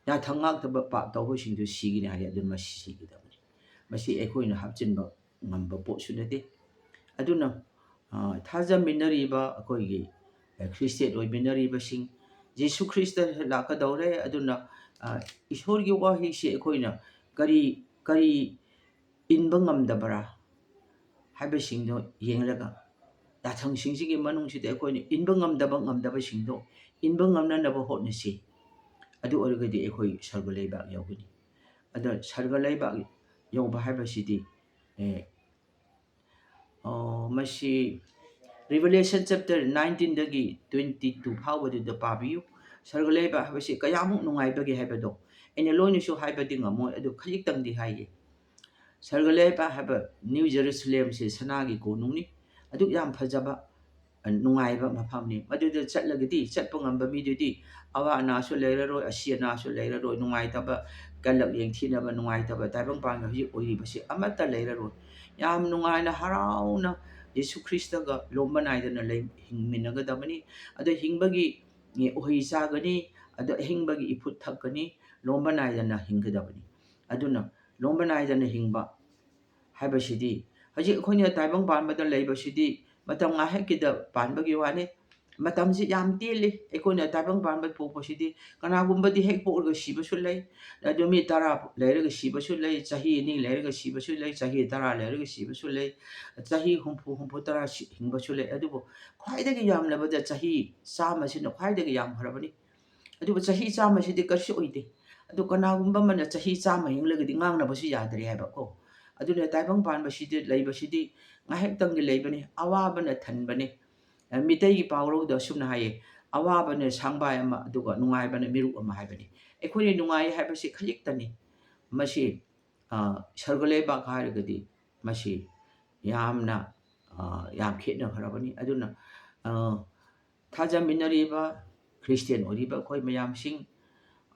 ꯌꯥꯊꯪ ꯉꯥꯛꯇꯕ ꯄꯥꯞ ꯇꯧꯕꯁꯤꯡꯗꯨ ꯁꯤꯒꯅꯤ" ꯍꯥꯏꯌꯦ꯫ ꯑꯗꯨꯅ ꯃꯁꯤ ꯁꯤꯒꯗꯕꯅꯤ꯫ ꯃꯁꯤ ꯑꯩꯈꯣꯏꯅ ꯍꯥꯞꯆꯤꯟꯕ ꯉꯝꯕ ꯄꯣꯠꯁꯨ ꯅꯠꯇꯦ꯫ ꯑꯗꯨꯅ, ꯑ, ꯊꯥꯖꯃꯤꯟꯅꯔꯤꯕ ꯑꯩꯈꯣꯏꯒꯤ, ꯑ, ꯈ꯭ꯔꯤꯁꯇꯤꯌꯥꯟ ꯑꯣꯏꯃꯤꯟꯅꯔꯤꯕꯁꯤꯡ, ꯖꯤꯁꯨ ꯈ꯭ꯔꯤꯁꯇ ꯂꯥꯛꯀꯗꯧꯔꯦ꯫ ꯑꯗꯨꯅ, ꯑ, ꯏꯁꯣꯔꯒꯤ ꯋꯥꯍꯩꯁꯤ ꯑꯩꯈꯣꯏꯅ ꯀꯔꯤ, ꯀꯔꯤ ꯏꯟꯕ ꯉꯝꯗꯕ꯭ꯔꯥ ꯍꯥꯏꯕꯁꯤꯡꯗꯣ ꯌꯦꯡꯂꯒ, ꯌꯥꯊꯪꯁꯤꯡꯁꯤꯒꯤ ꯃꯅꯨꯡꯁꯤꯗ ꯑꯩꯈꯣꯏꯅ ꯏꯟꯕ ꯉꯝꯗꯕ, ꯉꯝꯗꯕꯁꯤꯡꯗꯣ ꯏꯟꯕ ꯉꯝꯅꯅꯕ ꯍꯣꯠꯅꯁꯤ꯫ ꯑꯗꯨ ꯑꯣꯏꯔꯒꯗꯤ ꯑꯩꯈꯣꯏ ꯁꯔꯒ ꯂꯩꯕꯥꯛ ꯌꯧꯒꯅꯤ꯫ ꯑꯗꯣ ꯁꯔꯒ ꯂꯩꯕꯥꯛ ꯌꯧꯕ ꯍꯥꯏꯕꯁꯤꯗꯤ, ꯑꯦ, ꯑꯣ, ꯃꯁꯤ Revelation chapter nineteen ꯗꯒꯤ twenty two ꯐꯥꯎꯕꯗꯨꯗ ꯄꯥꯕꯤꯌꯨ꯫ ꯁꯔꯒ ꯂꯩꯕꯥꯛ ꯍꯥꯏꯕꯁꯤ ꯀꯌꯥꯃꯨꯛ ꯅꯨꯡꯉꯥꯏꯕꯒꯦ ꯍꯥꯏꯕꯗꯣ ꯑꯩꯅ ꯂꯣꯏꯅꯁꯨ ꯍꯥꯏꯕꯗꯤ ꯉꯝꯃꯣꯏ, ꯑꯗꯨ ꯈꯖꯤꯛꯇꯪꯗꯤ ꯍꯥꯏꯒꯦ꯫ ꯁꯔꯒ ꯂꯩꯕꯥꯛ ꯍꯥꯏꯕ ꯅ꯭ꯌꯨ ꯖꯦꯔꯨꯁꯂꯦꯝꯁꯦ ꯁꯅꯥꯒꯤ ꯀꯣꯅꯨꯡꯅꯤ꯫ ꯑꯗꯨꯛ ꯌꯥꯝ ꯐꯖꯕ, ꯑ, ꯅꯨꯡꯉꯥꯏꯕ ꯃꯐꯝꯅꯤ꯫ ꯃꯗꯨꯗ ꯆꯠꯂꯒꯗꯤ ꯆꯠꯄ ꯉꯝꯕ ꯃꯤꯗꯨꯗꯤ ꯑꯋꯥ ꯑꯅꯥꯁꯨ ꯂꯩꯔꯔꯣꯏ, ꯑꯁꯤ ꯑꯅꯥꯁꯨ ꯂꯩꯔꯔꯣꯏ, ꯅꯨꯡꯉꯥꯏꯇꯕ, ꯀꯂꯛ ꯌꯦꯡꯊꯤꯅꯕ, ꯅꯨꯡꯉꯥꯏꯇꯕ ꯇꯥꯏꯕꯪꯄꯥꯟꯒꯤ ꯍꯧꯖꯤꯛ ꯑꯣꯏꯔꯤꯕꯁꯤ ꯑꯃꯠꯇ ꯂꯩꯔꯔꯣꯏ꯫ ꯌꯥꯝ ꯅꯨꯡꯉꯥꯏꯅ ꯍꯔꯥꯎꯅ ꯖꯤꯁꯨ ꯈ꯭ꯔꯤꯁꯇꯒ ꯂꯣꯝꯕ ꯅꯥꯏꯗꯅ ꯂꯩ, ꯍꯤꯡꯃꯤꯟꯅꯒꯗꯕꯅꯤ꯫ ꯑꯗ ꯍꯤꯡꯕꯒꯤ, ꯑꯦ, ꯎꯍꯩ ꯆꯥꯒꯅꯤ, ꯑꯗ ꯑꯍꯤꯡꯕꯒꯤ ꯏꯐꯨꯠ ꯊꯛꯀꯅꯤ, ꯂꯣꯝꯕ ꯅꯥꯏꯗꯅ ꯍꯤꯡꯒꯗꯕꯅꯤ꯫ ꯑꯗꯨꯅ ꯂꯣꯝꯕ ꯅꯥꯏꯗꯅ ꯍꯤꯡꯕ ꯍꯥꯏꯕꯁꯤꯗꯤ, ꯍꯧꯖꯤꯛ ꯑꯩꯈꯣꯏꯅ ꯇꯥꯏꯕꯪ ꯄꯥꯟꯕꯗ ꯂꯩꯕꯁꯤꯗꯤ ꯃꯇꯝ ꯉꯥꯏꯍꯥꯛꯀꯤꯗ ꯄꯥꯟꯕꯒꯤ ꯋꯥꯅꯤ꯫ ꯃꯇꯝꯁꯤ ꯌꯥꯝ ꯇꯦꯜꯂꯤ꯫ ꯑꯩꯈꯣꯏꯅ ꯇꯥꯏꯕꯪ ꯄꯥꯟꯕ ꯄꯣꯛꯄꯁꯤꯗꯤ ꯀꯅꯥꯒꯨꯝꯕꯗꯤ ꯍꯦꯛ ꯄꯣꯛꯂꯒ ꯁꯤꯕꯁꯨ ꯂꯩ, ꯑꯗꯨ ꯃꯤ ꯇꯔꯥ ꯂꯩꯔꯒ ꯁꯤꯕꯁꯨ ꯂꯩ, ꯆꯍꯤ ꯑꯅꯤ ꯂꯩꯔꯒ ꯁꯤꯕꯁꯨ ꯂꯩ, ꯆꯍꯤ ꯇꯔꯥ ꯂꯩꯔꯒ ꯁꯤꯕꯁꯨ ꯂꯩ, ꯆꯍꯤ ꯍꯨꯝꯐꯨ, ꯍꯨꯝꯐꯨ ꯇꯔꯥ ꯁꯤ-, ꯍꯤꯡꯕꯁꯨ ꯂꯩ꯫ ꯑꯗꯨꯕꯨ ꯈ꯭ꯋꯥꯏꯗꯒꯤ ꯌꯥꯝꯂꯕꯗ ꯆꯍꯤ ꯆꯥꯝꯃꯁꯤꯅ ꯈ꯭ꯋꯥꯏꯗꯒꯤ ꯌꯥꯝꯈ꯭ꯔꯕꯅꯤ꯫ ꯑꯗꯨꯕꯨ ꯆꯍꯤ ꯆꯥꯝꯃꯁꯤꯗꯤ ꯀꯔꯤꯁꯨ ꯑꯣꯏꯗꯦ꯫ ꯑꯗꯨ ꯀꯅꯥꯒꯨꯝꯕ ꯑꯃꯅ ꯆꯍꯤ ꯆꯥꯝꯃ ꯍꯤꯡꯂꯒꯗꯤ ꯉꯥꯡꯅꯕꯁꯨ ꯌꯥꯗ꯭ꯔꯦ ꯍꯥꯏꯕ ꯀꯣ꯫ ꯑꯗꯨꯅ ꯇꯥꯏꯕꯪ ꯄꯥꯟꯕꯁꯤꯗꯤ, ꯂꯩꯕꯁꯤꯗꯤ ꯉꯥꯏꯍꯥꯛꯇꯪꯒꯤ ꯂꯩꯕꯅꯤ, ꯑꯋꯥꯕꯅ ꯊꯟꯕꯅꯤ꯫ ꯑ, ꯃꯤꯇꯩꯒꯤ ꯄꯥꯎꯔꯧꯗ ꯑꯁꯨꯝꯅ ꯍꯥꯏꯌꯦ, "ꯑꯋꯥꯕꯅ ꯁꯪꯕꯥꯏ ꯑꯃ, ꯑꯗꯨꯒ ꯅꯨꯡꯉꯥꯏꯕꯅ ꯃꯤꯔꯨꯞ ꯑꯃ" ꯍꯥꯏꯕꯅꯤ꯫ ꯑꯩꯈꯣꯏꯅ ꯅꯨꯡꯉꯥꯏ ꯍꯥꯏꯕꯁꯤ ꯈꯖꯤꯛꯇꯅꯤ꯫ ꯃꯁꯤ, ꯑ, ꯁꯔꯒ ꯂꯩꯕꯥꯛ ꯍꯥꯏꯔꯒꯗꯤ ꯃꯁꯤ ꯌꯥꯝꯅ, ꯑ, ꯌꯥꯝ ꯈꯦꯠꯅꯈ꯭ꯔꯕꯅꯤ꯫ ꯑꯗꯨꯅ, ꯑ, ꯊꯥꯖꯃꯤꯟꯅꯔꯤꯕ ꯈ꯭ꯔꯤꯁꯇꯤꯌꯥꯟ ꯑꯣꯏꯔꯤꯕ ꯑꯩꯈꯣꯏ ꯃꯌꯥꯝꯁꯤꯡ,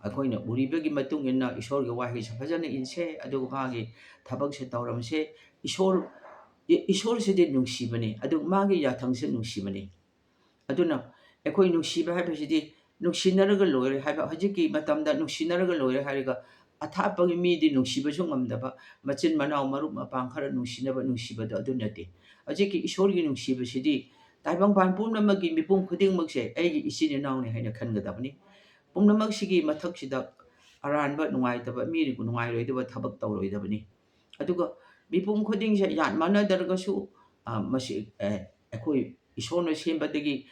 ꯑꯩꯈꯣꯏꯅ ꯎꯔꯤꯕꯒꯤ ꯃꯇꯨꯡ ꯏꯟꯅ ꯏꯁꯣꯔꯒꯤ ꯋꯥꯍꯩꯁꯦ ꯐꯖꯅ ꯏꯟꯁꯦ, ꯑꯗꯨꯒ ꯃꯥꯒꯤ ꯊꯕꯛꯁꯦ ꯇꯧꯔꯝꯁꯦ꯫ ꯏꯁꯣꯔ, ꯏ-, ꯏꯁꯣꯔꯁꯤꯗꯤ ꯅꯨꯡꯁꯤꯕꯅꯤ, ꯑꯗꯨ ꯃꯥꯒꯤ ꯌꯥꯊꯪꯁꯦ ꯅꯨꯡꯁꯤꯕꯅꯤ꯫ ꯑꯗꯨꯅ ꯑꯩꯈꯣꯏ ꯅꯨꯡꯁꯤꯕ ꯍꯥꯏꯕꯁꯤꯗꯤ ꯅꯨꯡꯁꯤꯅꯔꯒ ꯂꯣꯏꯔꯦ ꯍꯥꯏꯕ, ꯍꯧꯖꯤꯛꯀꯤ ꯃꯇꯝꯗ ꯅꯨꯡꯁꯤꯅꯔꯒ ꯂꯣꯏꯔꯦ ꯍꯥꯏꯔꯒ ꯑꯊꯥꯞꯄꯒꯤ ꯃꯤꯗꯤ ꯅꯨꯡꯁꯤꯕꯁꯨ ꯉꯝꯗꯕ, ꯃꯆꯤꯟ ꯃꯅꯥꯎ ꯃꯔꯨꯞ ꯃꯄꯥꯡ ꯈꯔ ꯅꯨꯡꯁꯤꯅꯕ ꯅꯨꯡꯁꯤꯕꯗꯣ ꯑꯗꯨ ꯅꯠꯇꯦ꯫ ꯍꯧꯖꯤꯛꯀꯤ ꯏꯁꯣꯔꯒꯤ ꯅꯨꯡꯁꯤꯕꯁꯤꯗꯤ ꯇꯥꯏꯕꯪꯄꯥꯟ ꯄꯨꯝꯅꯃꯛꯀꯤ ꯃꯤꯄꯨꯝ ꯈꯨꯗꯤꯡꯃꯛꯁꯦ ꯑꯩꯒꯤ ꯏꯆꯤꯟ ꯏꯅꯥꯎꯅꯤ ꯍꯥꯏꯅ ꯈꯟꯒꯗꯕꯅꯤ꯫ ꯄꯨꯝꯅꯃꯛꯁꯤꯒꯤ ꯃꯊꯛꯁꯤꯗ ꯑꯔꯥꯟꯕ, ꯅꯨꯡꯉꯥꯏꯇꯕ, ꯃꯤ ꯅꯨꯡꯉꯥꯏꯔꯣꯏꯗꯕ ꯊꯕꯛ ꯇꯧꯔꯣꯏꯗꯕꯅꯤ꯫ ꯑꯗꯨꯒ ꯃꯤꯄꯨꯝ ꯈꯨꯗꯤꯡꯁꯦ ꯌꯥꯠ ꯃꯥꯟꯅꯗ꯭ꯔꯒꯁꯨ, ꯑ, ꯃꯁꯤ, ꯑ, ꯑꯩꯈꯣꯏ ꯏꯁꯣꯔꯅ ꯁꯦꯝꯕꯗꯒꯤ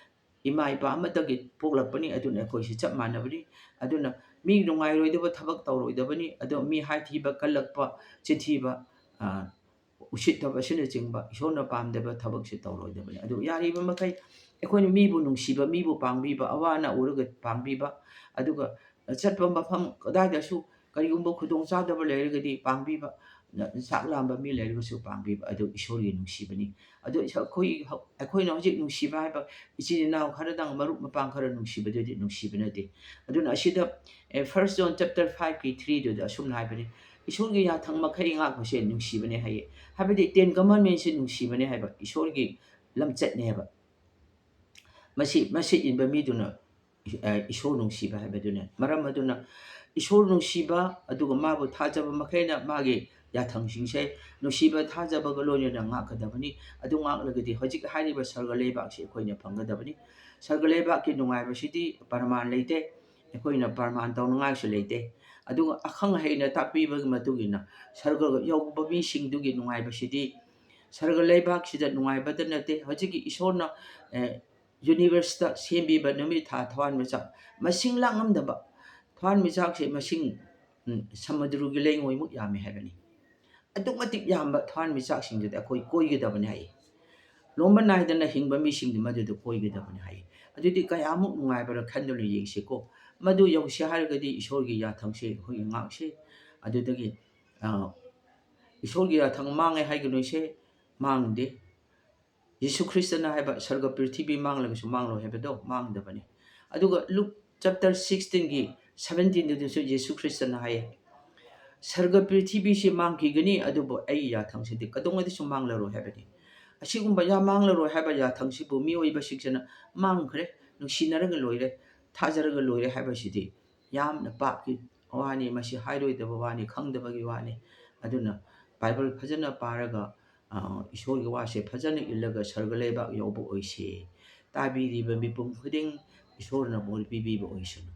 ꯏꯃꯥ ꯏꯄꯥ ꯑꯃꯠꯇꯒꯤ ꯄꯣꯛꯂꯛꯄꯅꯤ꯫ ꯑꯗꯨꯅ ꯑꯩꯈꯣꯏꯁꯤ ꯆꯞ ꯃꯥꯟꯅꯕꯅꯤ꯫ ꯑꯗꯨꯅ ꯃꯤ ꯅꯨꯡꯉꯥꯏꯔꯣꯏꯗꯕ ꯊꯕꯛ ꯇꯧꯔꯣꯏꯗꯕꯅꯤ꯫ ꯑꯗꯣ ꯃꯤ ꯍꯥꯏꯊꯤꯕ, ꯀꯜꯂꯛꯄ, ꯆꯤꯟꯊꯤꯕ, ꯑ, ꯎꯁꯤꯠꯇꯕ ꯑꯁꯤꯅꯆꯤꯡꯕ ꯏꯁꯣꯔꯅ ꯄꯥꯝꯗꯕ ꯊꯕꯛꯁꯦ ꯇꯧꯔꯣꯏꯗꯕꯅꯤ꯫ ꯑꯗꯨ ꯌꯥꯔꯤꯕ ꯃꯈꯩ ꯑꯩꯈꯣꯏꯅ ꯃꯤꯕꯨ ꯅꯨꯡꯁꯤꯕ, ꯃꯤꯕꯨ ꯄꯥꯡꯕꯤꯕ, ꯑꯋꯥ ꯑꯅꯥ ꯎꯔꯒ ꯄꯥꯡꯕꯤꯕ, ꯑꯗꯨꯒ ꯆꯠꯄ ꯃꯐꯝ ꯀꯗꯥꯏꯗꯁꯨ ꯀꯔꯤꯒꯨꯝꯕ ꯈꯨꯗꯣꯡ ꯆꯥꯗꯕ ꯂꯩꯔꯒꯗꯤ ꯄꯥꯡꯕꯤꯕ, ꯅ-, ꯆꯥꯛ ꯂꯥꯝꯕ ꯃꯤ ꯂꯩꯔꯒꯁꯨ ꯄꯥꯡꯕꯤꯕ, ꯑꯗꯨ ꯏꯁꯣꯔꯒꯤ ꯅꯨꯡꯁꯤꯕꯅꯤ꯫ ꯑꯗꯨ ꯏꯁ-, ꯑꯩꯈꯣꯏ ꯍꯧ-, ꯑꯩꯈꯣꯏꯅ ꯍꯧꯖꯤꯛ ꯅꯨꯡꯁꯤꯕ ꯍꯥꯏꯕ ꯏꯆꯤꯟ ꯏꯅꯥꯎ ꯈꯔꯗꯪ, ꯃꯔꯨꯞ ꯃꯄꯥꯡ ꯈꯔ ꯅꯨꯡꯁꯤꯕꯗꯨꯗꯤ ꯅꯨꯡꯁꯤꯕ ꯅꯠꯇꯦ꯫ ꯑꯗꯨꯅ ꯑꯁꯤꯗ, ꯑꯦ, First John chapter five ꯀꯤ three ꯗꯨꯗ ꯑꯁꯨꯝꯅ ꯍꯥꯏꯕꯅꯤ, ꯏꯁꯣꯔꯒꯤ ꯌꯥꯊꯪ ꯃꯈꯩ ꯉꯥꯛꯄꯁꯦ ꯅꯨꯡꯁꯤꯕꯅꯦ ꯍꯥꯏꯌꯦ꯫ ꯍꯥꯏꯕꯗꯤ Ten Commandments ꯁꯦ ꯅꯨꯡꯁꯤꯕꯅꯦ ꯍꯥꯏꯕ, ꯏꯁꯣꯔꯒꯤ ꯂꯝꯆꯠꯅꯦ ꯍꯥꯏꯕ꯫ ꯃꯁꯤ, ꯃꯁꯤ ꯏꯟꯕ ꯃꯤꯗꯨꯅ, ꯑ, ꯏꯁꯣꯔ ꯅꯨꯡꯁꯤꯕ ꯍꯥꯏꯕꯗꯨꯅꯦ꯫ ꯃꯔꯝ ꯑꯗꯨꯅ ꯏꯁꯣꯔ ꯅꯨꯡꯁꯤꯕ ꯑꯗꯨꯒ ꯃꯥꯕꯨ ꯊꯥꯖꯕ ꯃꯈꯩꯅ ꯃꯥꯒꯤ ꯌꯥꯊꯪꯁꯤꯡꯁꯦ ꯅꯨꯡꯁꯤꯕ ꯊꯥꯖꯕꯒ ꯂꯣꯏꯅꯅ ꯉꯥꯛꯀꯗꯕꯅꯤ꯫ ꯑꯗꯨ ꯉꯥꯛꯂꯒꯗꯤ ꯍꯧꯖꯤꯛ ꯍꯥꯏꯔꯤꯕ ꯁꯔꯒ ꯂꯩꯕꯥꯛꯁꯤ ꯑꯩꯈꯣꯏꯅ ꯐꯪꯒꯗꯕꯅꯤ꯫ ꯁꯔꯒ ꯂꯩꯕꯥꯛꯀꯤ ꯅꯨꯡꯉꯥꯏꯕꯁꯤꯗꯤ ꯄ꯭ꯔꯃꯥꯟ ꯂꯩꯇꯦ, ꯑꯩꯈꯣꯏꯅ ꯄ꯭ꯔꯃꯥꯟ ꯇꯧꯅꯉꯥꯏꯁꯨ ꯂꯩꯇꯦ꯫ ꯑꯗꯨꯒ ꯑꯈꯪ ꯑꯍꯩꯅ ꯇꯥꯛꯄꯤꯕꯒꯤ ꯃꯇꯨꯡ ꯏꯟꯅ ꯁꯔꯒ ꯌꯧꯕ ꯃꯤꯁꯤꯡꯗꯨꯒꯤ ꯅꯨꯡꯉꯥꯏꯕꯁꯤꯗꯤ ꯁꯔꯒ ꯂꯩꯕꯥꯛꯁꯤꯗ ꯅꯨꯡꯉꯥꯏꯕꯗ ꯅꯠꯇꯦ, ꯍꯧꯖꯤꯛꯀꯤ ꯏꯁꯣꯔꯅ, ꯑꯦ, ꯌꯨꯅꯤꯚꯔꯁꯇ ꯁꯦꯝꯕꯤꯕ ꯅꯨꯃꯤꯠ ꯊꯥ ꯊꯋꯥꯟꯃꯤꯆꯥꯛ ꯃꯁꯤꯡ ꯂꯥꯛꯉꯝꯗꯕ ꯊꯋꯥꯟꯃꯤꯆꯥꯛꯁꯦ ꯃꯁꯤꯡ, ꯎꯝ, ꯁꯃꯨꯗ꯭ꯔꯒꯤ ꯂꯩꯉꯣꯏꯃꯨꯛ ꯌꯥꯝꯃꯤ ꯍꯥꯏꯕꯅꯤ꯫ ꯑꯗꯨꯛ ꯃꯇꯤꯛ ꯌꯥꯝꯕ ꯊꯋꯥꯟꯃꯤꯆꯥꯛꯁꯤꯡꯗꯨꯗꯤ ꯑꯩꯈꯣꯏ ꯀꯣꯏꯒꯗꯕꯅꯤ ꯍꯥꯏꯌꯦ꯫ ꯂꯣꯝꯕ ꯅꯥꯏꯗꯅ ꯍꯤꯡꯕ ꯃꯤꯁꯤꯡꯗꯤ ꯃꯗꯨꯗ ꯀꯣꯏꯒꯗꯕꯅꯤ ꯍꯥꯏꯌꯦ꯫ ꯑꯗꯨꯗꯤ ꯀꯌꯥꯃꯨꯛ ꯅꯨꯡꯉꯥꯏꯕ꯭ꯔꯥ ꯈꯟꯗꯨꯅ ꯌꯦꯡꯁꯤꯀꯣ꯫ ꯃꯗꯨ ꯌꯧꯁꯤ ꯍꯥꯏꯔꯒꯗꯤ ꯏꯁꯣꯔꯒꯤ ꯌꯥꯊꯪꯁꯦ ꯑꯩꯈꯣꯏꯒꯤ ꯉꯥꯛꯁꯤ꯫ ꯑꯗꯨꯗꯒꯤ, ꯑ, ꯏꯁꯣꯔꯒꯤ ꯌꯥꯊꯪ ꯃꯥꯡꯉꯦ ꯍꯥꯏꯒꯅꯨꯁꯦ, ꯃꯥꯡꯗꯦ꯫ ꯌꯤꯁꯨ ꯈ꯭ꯔꯤꯁꯇꯅ ꯍꯥꯏꯕ ꯁꯔꯒ ꯄ꯭ꯔꯤꯊꯤꯕꯤ ꯃꯥꯡꯂꯒꯁꯨ ꯃꯥꯡꯂꯣꯏ ꯍꯥꯏꯕꯗꯣ ꯃꯥꯡꯗꯕꯅꯤ꯫ ꯑꯗꯨꯒ ꯂꯨꯛ ꯆꯦꯞꯇꯔ ꯁꯤꯛꯁꯇꯤꯟꯒꯤ ꯁꯕꯦꯟꯇꯤꯟꯗꯨꯗꯁꯨ ꯌꯤꯁꯨ ꯈ꯭ꯔꯤꯁꯇꯅ ꯍꯥꯏꯌꯦ, "ꯁꯔꯒ ꯄ꯭ꯔꯤꯊꯤꯕꯤꯁꯤ ꯃꯥꯡꯈꯤꯒꯅꯤ, ꯑꯗꯨꯕꯨ ꯑꯩ ꯌꯥꯊꯪꯁꯤꯗꯤ ꯀꯩꯗꯧꯉꯩꯗꯁꯨ ꯃꯥꯡꯂꯔꯣꯏ" ꯍꯥꯏꯕꯅꯤ꯫ ꯑꯁꯤꯒꯨꯝꯕ ꯌꯥꯝ ꯃꯥꯡꯂꯔꯣꯏ ꯍꯥꯏꯕ ꯌꯥꯊꯪꯁꯤꯕꯨ ꯃꯤꯑꯣꯏꯕꯁꯤꯡꯁꯤꯅ ꯃꯥꯡꯈ꯭ꯔꯦ, ꯅꯨꯡꯁꯤꯅꯔꯒ ꯂꯣꯏꯔꯦ, ꯊꯥꯖꯔꯒ ꯂꯣꯏꯔꯦ ꯍꯥꯏꯕꯁꯤꯗꯤ ꯌꯥꯝꯅ ꯄꯥꯞꯀꯤ ꯋꯥꯅꯤ, ꯃꯁꯤ ꯍꯥꯏꯔꯣꯏꯗꯕ ꯋꯥꯅꯤ, ꯈꯪꯗꯕꯒꯤ ꯋꯥꯅꯤ꯫ ꯑꯗꯨꯅ ꯕꯥꯏꯕꯜ ꯐꯖꯅ ꯄꯥꯔꯒ, ꯑ, ꯏꯁꯣꯔꯒꯤ ꯋꯥꯁꯦ ꯐꯖꯅ ꯏꯜꯂꯒ ꯁꯔꯒ ꯂꯩꯕꯥꯛ ꯌꯧꯕ ꯑꯣꯏꯁꯤ꯫ ꯇꯥꯕꯤꯔꯤꯕ ꯃꯤꯄꯨꯝ ꯈꯨꯗꯤꯡ ꯏꯁꯣꯔꯅ ꯕꯣꯔ ꯄꯤꯕꯤꯕ ꯑꯣꯏꯁꯅꯨ꯫